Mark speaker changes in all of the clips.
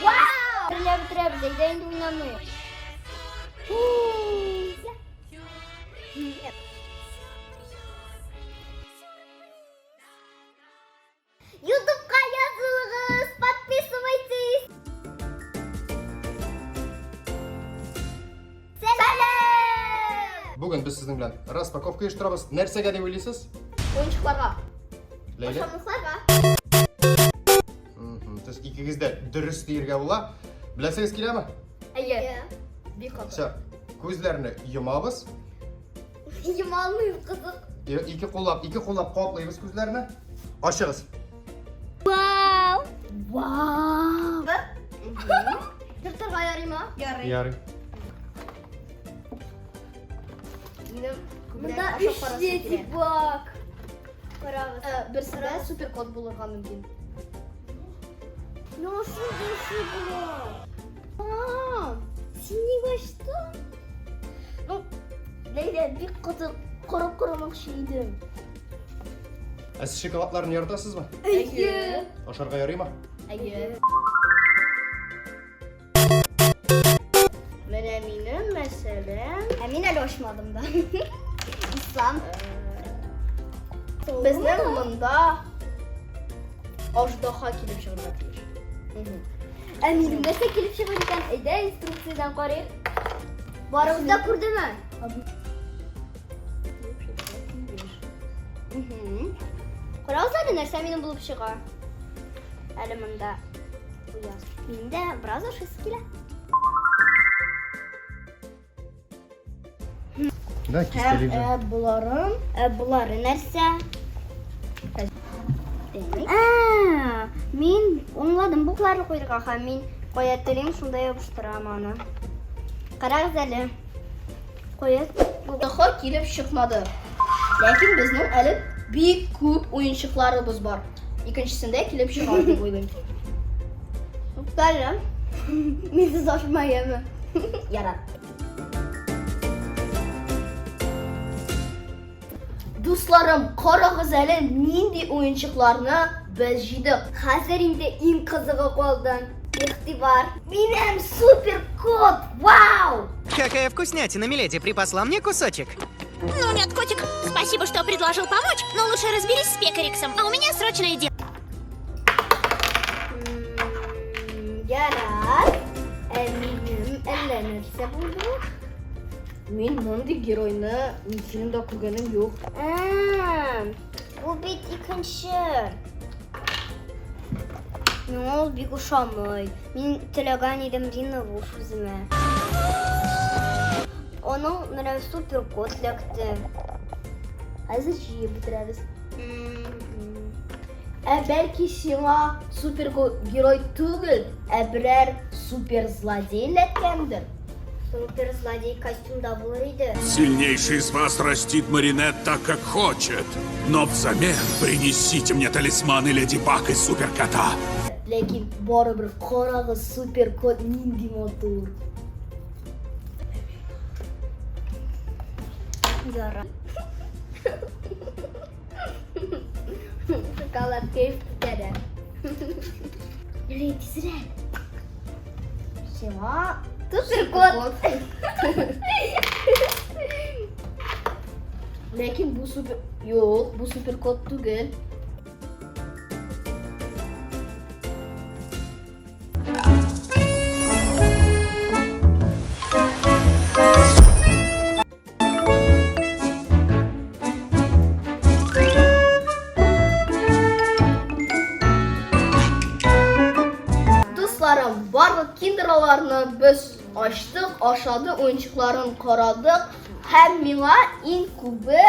Speaker 1: Вау! Берләп бетерәбез, әйдә инде уйнамыйк. Ютубка язылыгыз, подписывайтесь. Сәлам!
Speaker 2: Бүген без сезнең белән распаковка оештырабыз. Нәрсәгә дип уйлыйсыз?
Speaker 3: Уенчыкларга.
Speaker 2: Ләйлә?
Speaker 1: Ашамлыкларга.
Speaker 2: Сез икегез дә дөрес диергә була. Беләсегез киләме?
Speaker 3: Әйе. Бик каты.
Speaker 2: Всё. Күзләрне йомабыз.
Speaker 1: Йома алмыйм, кызык.
Speaker 2: Ике куллап каплыйбыз күзләрне. Ачыгыз.
Speaker 1: Вау! Вау! Тыртырга ярыймы?
Speaker 3: Ярый.
Speaker 2: Ярый.
Speaker 3: Минем
Speaker 1: Монда
Speaker 3: күбрәк
Speaker 1: өч
Speaker 3: ашап карасым килә.
Speaker 1: Леди Баг. Карагыз.
Speaker 3: Берсендә супер кот булырга мөмкин.
Speaker 1: Ну, шундый була. А, син нигә ачтың?
Speaker 3: Ну, Ләйлә бик каты карап карамакчы идем.
Speaker 2: Ә сез шоколадларны яратасызмы?
Speaker 3: Әйе.
Speaker 2: Ашарга ярыймы?
Speaker 3: Әйе. Менә минем мәсәлән,
Speaker 1: Ә мин әле ачмадым да. Ислам.
Speaker 3: Безнең монда аждаһа килеп чыгарга тиеш.
Speaker 1: Ә минем нәрсә килеп чыгыр икән? Әйдә инструкциядән карыйк. Барыгыз да күрдеме? Карагыз әле нәрсә минем булып чыга. Әле монда куяз. Минем дә бераз ашыйсы килә.
Speaker 2: Да,
Speaker 3: Һәм
Speaker 2: кистелик же.
Speaker 3: боларын
Speaker 1: Ә болары нәрсә? А, мин аңладым букларны куярга һәм мин кая телим шунда ябыштырам аны. Карагыз әле. Кая
Speaker 3: Аждаһа килеп чыкмады. Ләкин безнең әле бик күп уенчыкларыбыз бар. Икенчесендә килеп чыгар дип уйлыйм.
Speaker 1: Туктале. Мин сез ашмайым.
Speaker 3: Ярар. Дусларым, карагыз әле нинди уенчыкларны без җыйдык.
Speaker 1: Хәзер инде иң кызыгы калды. Игътибар.
Speaker 3: Минем супер кот! Вау!
Speaker 4: Какая вкуснятина, миледи, припасла мне кусочек.
Speaker 5: Ну нет, котик, спасибо, что предложил помочь, но лучше разберись с Пекариксом, а у меня срочное дело.
Speaker 1: Ярар. Ә минем әллә нәрсә булды?
Speaker 3: Мин мондый геройны мультфильмда күргәнем юк.
Speaker 1: А, бу бит икенче. Миңа ул бик ошамый. Мин теләгән идем Рина Руш үземә. Аның менә супер кот эләкте.
Speaker 3: Хәзер җыеп бетерәбез. Ә бәлки сиңа супер герой түгел, ә берәр супер злодей эләккәндер?
Speaker 1: Супер злодей костюмда булыр иде.
Speaker 6: Сильнейший из вас растит Маринет так, как хочет. Но взамен принесите мне талисманы Леди Баг и Суперкота.
Speaker 3: Ләкин барыбер карагыз супер кот нинди матур.
Speaker 1: Ярар. Шоколад кәеф күтәрә. Лей, тизрәк.
Speaker 3: Сиңа
Speaker 1: Супер кот.
Speaker 3: Ләкин бу супер... Юк, бу супер кот түгел. Дусларым, барлык киндерларны без ачтык, ашадык, уенчыкларын карадык һәм миңа иң күбе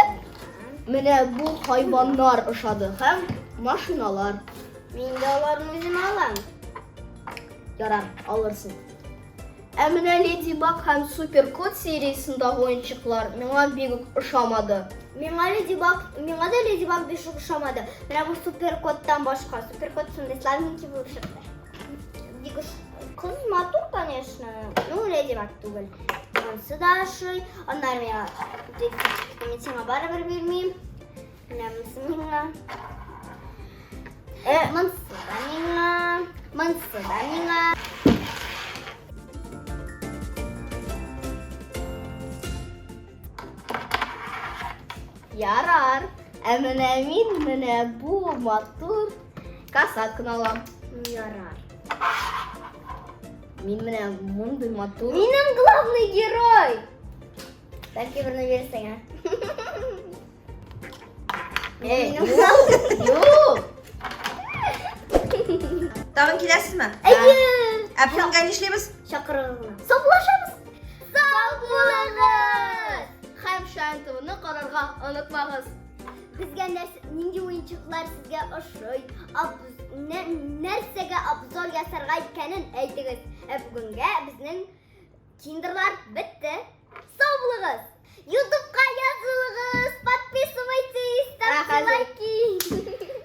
Speaker 3: менә бу хайваннар ошады һәм машиналар.
Speaker 1: Мин дә аларны үзем алам.
Speaker 3: Ярар, алырсың. Ә менә Леди Баг һәм Супер Кот сериясендәге уенчыклар миңа бик үк ошамады.
Speaker 1: Миңа Леди Баг, миңа да Леди Баг бик үк ошамады. Менә бу Супер Коттан башка. Супер Кот шундый слабенький булып чыкты. Бик кыз матур, конечно. Ну, Леди Баг түгел. Ансы да ошый. Аннары миңа мин сиңа барыбер бирмим. Менә монысы миңа. Монысы да миңа. Монсы да миңа.
Speaker 3: Ярар. Ә менә мин менә бу матур касатканы алам.
Speaker 1: Ярар.
Speaker 3: Мин менә мондый матур.
Speaker 1: Минем главный герой. Бәлки берне бирсең, ә?
Speaker 3: Эй,
Speaker 1: Минем
Speaker 3: юк, юк.
Speaker 7: Тагын киләсезме?
Speaker 1: Әйе.
Speaker 7: Ә бүгенгә нишлибез?
Speaker 1: Чакырыгыз гына. Саубуллашабыз. Сау булыгыз!
Speaker 3: Һәм Шаян ТВны карарга онытмагыз.
Speaker 1: Безгә нәрсә, нинди уенчыклар сезгә ошый, абз, нәрсәгә обзор ясарга икәнен әйтегез. Ә бүгенгә безнең киндерлар бетте. Сау булыгыз! Ютубка язылыгыз, подписывайтесь, ставьте
Speaker 3: Рәхәт.
Speaker 1: лайки.